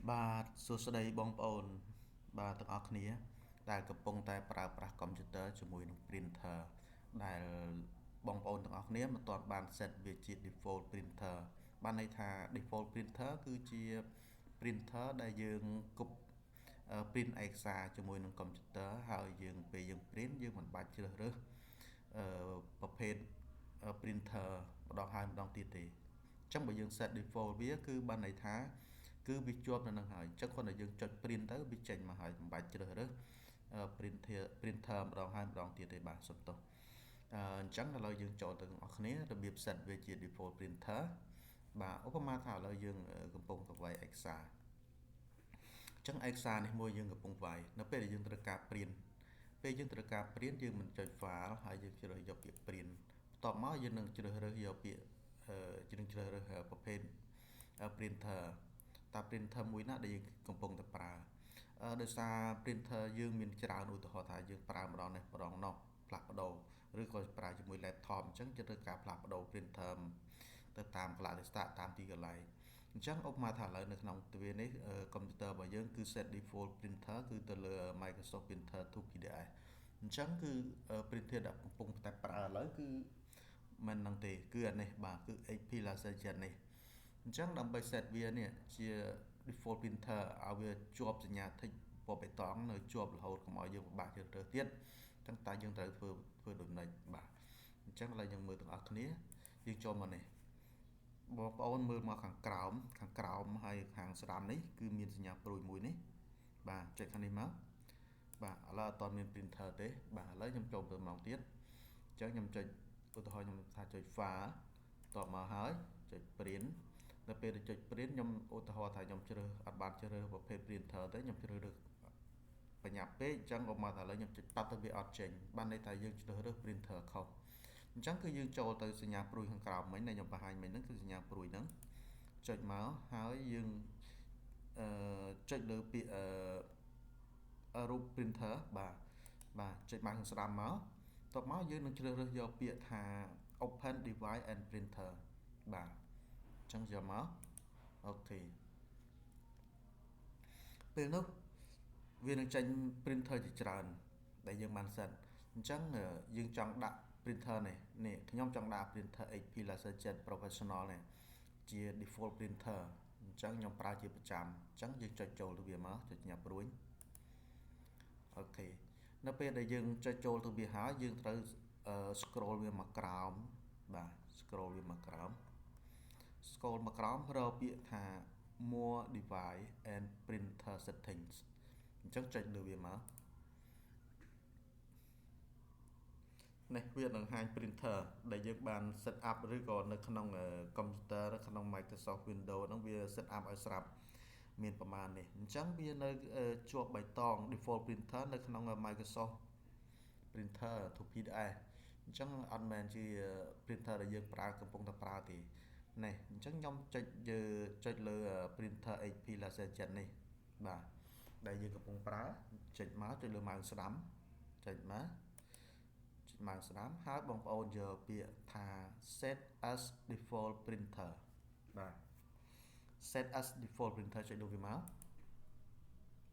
បាទសួស្តីបងប្អូនបាទទាំងអស់គ្នាដែលកំពុងតែប្រើប្រាស់កុំព្យូទ័រជាមួយនឹង printer ដែលបងប្អូនទាំងអស់គ្នាមិនទាន់បាន set វាជា default printer បានន័យថា default printer គឺជា printer ដែលយើងគប់ print ឯកសារជាមួយនឹងកុំព្យូទ័រហើយយើងពេលយើង print យើងមិនបាច់ជ្រើសរើសប្រភេទ printer ម្ដងហើយម្ដងទៀតទេអញ្ចឹងបើយើង set default វាគឺបានន័យថាគឺវាជាប់នៅនឹងហើយអញ្ចឹងគ្រាន់តែយើងចុច print ទៅវាចេញមកហើយមិនបាច់ជ្រើសរើស printer ម្ដងហើយម្ដងទៀតទេបាទសុំទោសអញ្ចឹងឥឡូវយើងចូលទៅទាំងអស់គ្នារបៀប set វាជា default printer បាទឧបមាថាឥឡូវយើងកំពុងតែវាយឯកសារអញ្ចឹងឯកសារនេះមួយយើងកំពុងវាយនៅពេលដែលយើងត្រូវការ print ពេលយើងត្រូវការ print យើងមិនចុច file ហើយយើងជ្រើសយកពាក្យ print បន្ទាប់មកយើងនឹងជ្រើសរើសយកពាក្យយើងជ្រើសរើសប្រភេទ printer តើ printer មួយណាដែលយើងកំពុងតែប្រើដោយសារ printer យើងមានច្រើនឧទាហរណ៍ថាយើងប្រើម្ដងនេះម្ដងនោះផ្លាស់ប្ដូរឬក៏ប្រើជាមួយ laptop អញ្ចឹងយើងត្រូវការផ្លាស់ប្ដូរ printer ទៅតាមកលៈទេសៈតាមទីកន្លែងអញ្ចឹងឧបមាថាឥឡូវនៅក្នុងទ្វារនេះកុំព្យូទ័ររបស់យើងគឺ set default printer គឺទៅលើ Microsoft Printer to PDF អញ្ចឹងគឺ printer ដែលកំពុងតែប្រើឥឡូវគឺមិននឹងទេគឺអានេះបាទគឺ HP LaserJet នេះអញ្ចឹងដើម្បី set វានេះជា default printer ឲ្យវាជាប់សញ្ញា tick ពណ៌បៃតងនៅជាប់រហូតកុំឲ្យយើងពិបាកជ្រើសរើសទៀតអញ្ចឹងតើយើងត្រូវធ្វើធ្វើដូចម្ដេចបាទអញ្ចឹងឥឡូវយើងមើលទាំងអស់គ្នាយើងចូលមកនេះបងប្អូនមើលមកខាងក្រោមខាងក្រោមហើយខាងស្ដាំនេះគឺមានសញ្ញាព្រួយមួយនេះបាទចុចខាងនេះមកបាទឥឡូវអត់ទាន់មាន printer ទេបាទឥឡូវខ្ញុំចូលទៅម្ដងទៀតអញ្ចឹងខ្ញុំចុចឧទាហរណ៍ខ្ញុំថាចុច file តបមកហើយចុច print នៅពេលដែលចុច print ខ្ញុំឧទាហរណ៍ថាខ្ញុំជ្រើសអត់បានជ្រើសប្រភេទ printer ទេខ្ញុំជ្រើសរើសបញ្ញាប់ពេកអញ្ចឹងឧបមាថាឥឡូវខ្ញុំចុចប៉ាត់ទៅវាអត់ចេញបានន័យថាយើងជ្រើសរើស printer ខុសអញ្ចឹងគឺយើងចូលទៅសញ្ញាព្រួយខាងក្រោមមិញដែលខ្ញុំបង្ហាញមិញហ្នឹងគឺសញ្ញាព្រួយហ្នឹងចុចមកហើយយើងអឺចុចលើពាក្យអឺរូប printer បាទបាទចុចមកខាងស្ដាំមកតបមកយើងនឹងជ្រើសរើសយកពាក្យថា open device and printer បាទអញ្ចឹងយកមក OK ពេលនោះវានឹងចេញ printer ជាច្រើនដែលយើងបាន set អញ្ចឹងយើងចង់ដាក់ printer នេះនេះខ្ញុំចង់ដាក់ printer HP LaserJet Professional នេះជា default printer អញ្ចឹងខ្ញុំប្រើជាប្រចាំអញ្ចឹងយើងចុចចូលទៅវាមកចុចញ៉ាប់ព្រួយ OK នៅពេលដែលយើងចុចចូលទៅវាហើយយើងត្រូវ scroll វាមកក្រោមបាទ scroll វាមកក្រោម scroll មកក្រោមរកពាក្យថា more device and printer settings អញ្ចឹងចុចលើវាមកនេះវានឹងហាញ printer ដែលយើងបាន set up ឬក៏នៅក្នុង computer នៅក្នុង Microsoft Windows ហ្នឹងវា set up ឲ្យស្រាប់មានប្រមាណនេះអញ្ចឹងវានៅជាប់បៃតង default printer នៅក្នុង Microsoft printer to PDF អញ្ចឹងអត់មែនជា printer ដែលយើងប្រើកំពុងតែប្រើទេនេះអញ្ចឹងខ្ញុំចុចយើចុចលើ printer HP LaserJet នេះបាទដែលយើងកំពុងប្រើចុចមកចុចលើ mouse ស្ដាំចុចមកចុច mouse ស្ដាំហើយបងប្អូនយកពាក្យថា set as default printer បាទ set as default printer ចុចលើវាមក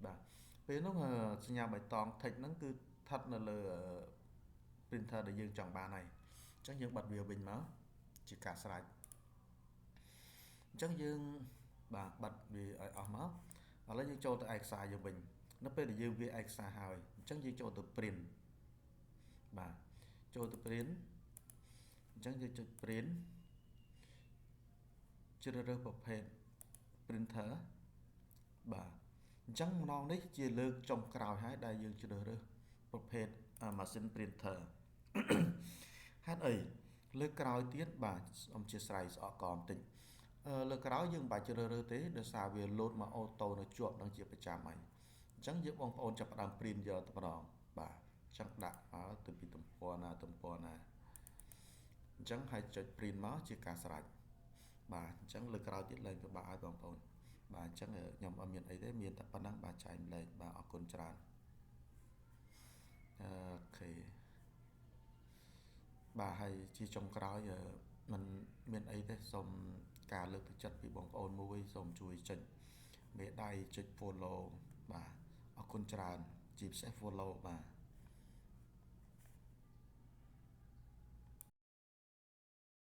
បាទពេលនោះសញ្ញាបៃតង tick ហ្នឹងគឺស្ថិតនៅលើ printer ដែលយើងចង់បានហើយអញ្ចឹងយើងបិទវាវិញមកជាការស្រេចអញ្ចឹងយើងបាទបិទវាឲ្យអស់មកឥឡូវយើងចូលទៅឯកសារយើងវិញនៅពេលដែលយើងវាឯកសារហើយអញ្ចឹងយើងចូលទៅ print បាទចូលទៅ print អញ្ចឹងយើងចុច print ជ្រើសរើសប្រភេទ printer បាទអញ្ចឹងម្ដងនេះជាលើកចុងក្រោយហើយដែលយើងជ្រើសរើសប្រភេទម៉ាស៊ីន printer ហេតុអីលើកក្រោយទៀតបាទអធិស្ឋានស្អកកបន្តិចលើកក្រោយយើងមិនបាច់ជ្រើសរើសទេដោយសារវាលោតមក auto នៅជាប់នឹងជាប្រចាំហើយអញ្ចឹងយើងបងប្អូនចាប់ផ្ដើម print យកតែម្ដងបាទអញ្ចឹងដាក់មកទៅពីទំព័រណាទំព័រណាអញ្ចឹងហើយចុច print មកជាការស្រេចបាទអញ្ចឹងលើកក្រោយទៀតលែងពិបាកឲ្យបងប្អូនបាទអញ្ចឹងខ្ញុំអត់មានអីទេមានតែប៉ុណ្ណឹងបាទចែកម្លែកបាទអរគុណច្រើន OK បាទហើយជាចុងក្រោយมันមានអីទេសូមការលើកទឹកចិត្តពីបងប្អូនមួយសូមជួយចុច មេដៃចុច follow បាទអរគុណច្រើនជាពិសេស follow បាទ។